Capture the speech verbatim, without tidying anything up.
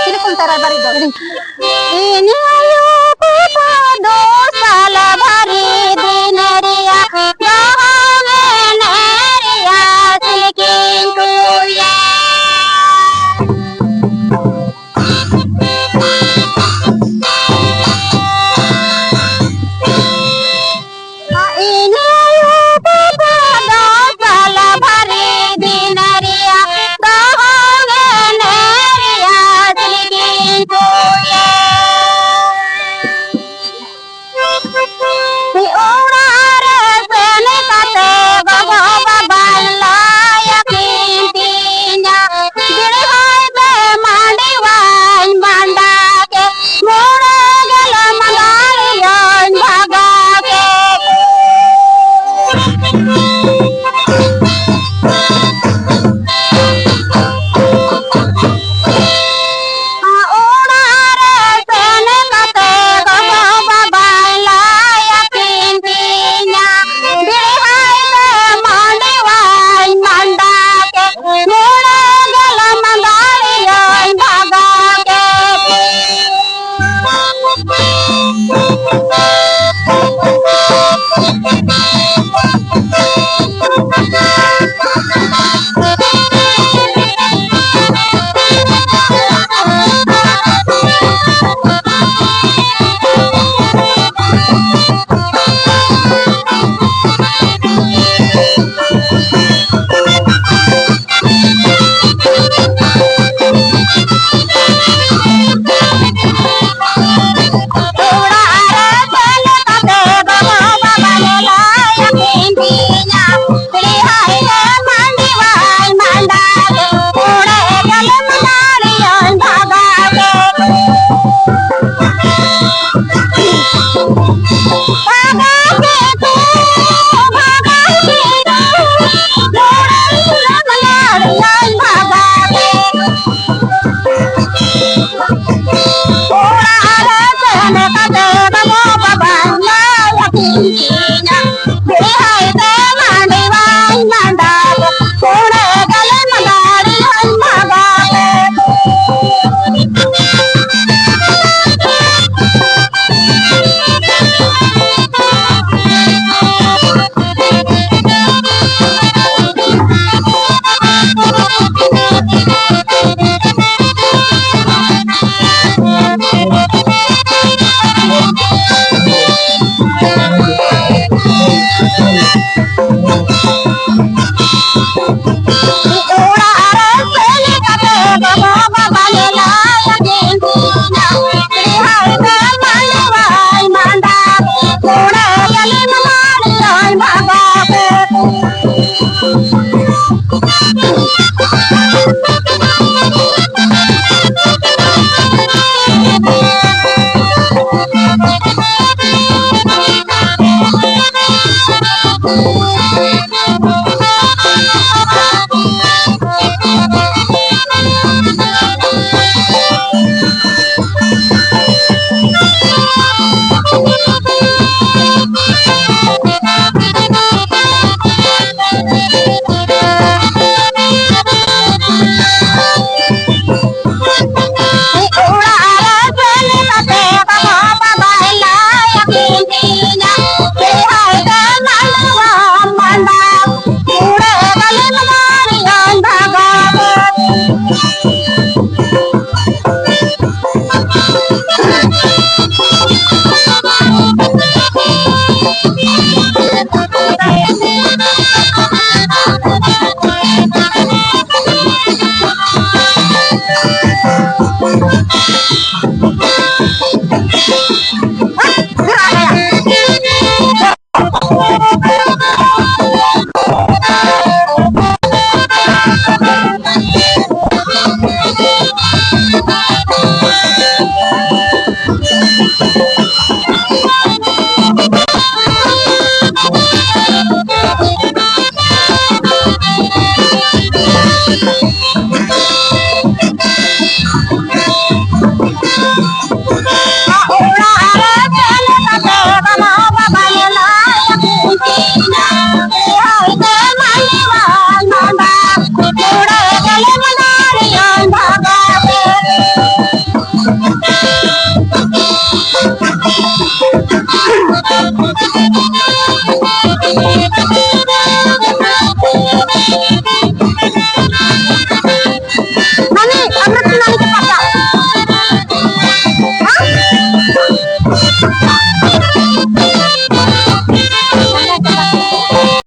ᱪᱤᱞᱤ ᱠᱚ ᱢᱮᱛᱟᱭᱟ ᱨᱟᱭᱵᱟᱨᱤᱡ ᱫᱚ? ᱤᱧ ᱟᱭᱳ ᱵᱟᱵᱟ ᱫᱚ ᱥᱟᱞ ᱵᱷᱟᱹᱨᱤ ᱫᱤᱱ ᱨᱮᱭᱟᱜ ᱫᱚᱦᱚᱝ ᱮᱱᱮᱡ ᱨᱮᱭᱟᱜ ᱥᱤᱞᱠᱤᱧ ᱠᱩᱭᱟ᱾ ᱤᱧ ᱟᱭᱳ ᱵᱟᱵᱟ ᱫᱚ ᱥᱟᱞ ᱵᱷᱟᱹᱨᱤ ᱫᱤᱱ ᱨᱮᱭᱟᱜ ᱫᱚᱦᱚᱝ ᱮᱱᱮᱡ ᱨᱮᱭᱟᱜ ᱥᱤᱞᱠᱤᱧ ᱠᱩᱭᱟ᱾ ᱚᱲᱟᱜ ᱨᱮ ᱥᱮᱱ ᱠᱟᱛᱮ ᱜᱚᱜᱚ ᱵᱟᱵᱟᱧ ᱞᱟᱹᱭ ᱟᱹᱠᱤᱱ ᱛᱤᱧᱟ, ᱵᱤᱲᱤ ᱦᱚᱭ ᱛᱮ ᱢᱟᱹᱰᱤ ᱣᱟᱧ ᱢᱟᱸᱰᱟ ᱠᱮᱫ, ᱢᱚᱬᱮ ᱜᱮᱞ ᱢᱟᱸᱰᱟᱲᱤᱭᱟᱹᱧ ᱵᱷᱟᱜᱟ ᱠᱮᱫ᱾ ᱚᱲᱟᱜ ᱨᱮ ᱥᱮᱱ ᱠᱟᱛᱮ ᱜᱚᱜᱚ ᱵᱟᱵᱟᱭ ᱞᱟᱹᱭ ᱟᱹᱠᱤᱱ ᱛᱤᱧᱟ, ᱵᱤᱲᱤ ᱦᱟᱭ ᱛᱮ ᱢᱟᱹᱰᱤ ᱣᱟᱧ ᱢᱟᱸᱰᱟ ᱠᱮᱫ, ᱢᱚᱬᱮ ᱜᱮᱞ ᱢᱟᱸᱰᱟᱲᱤᱭᱟᱹᱧ ᱵᱷᱟᱜᱟ ᱠᱮᱫ᱾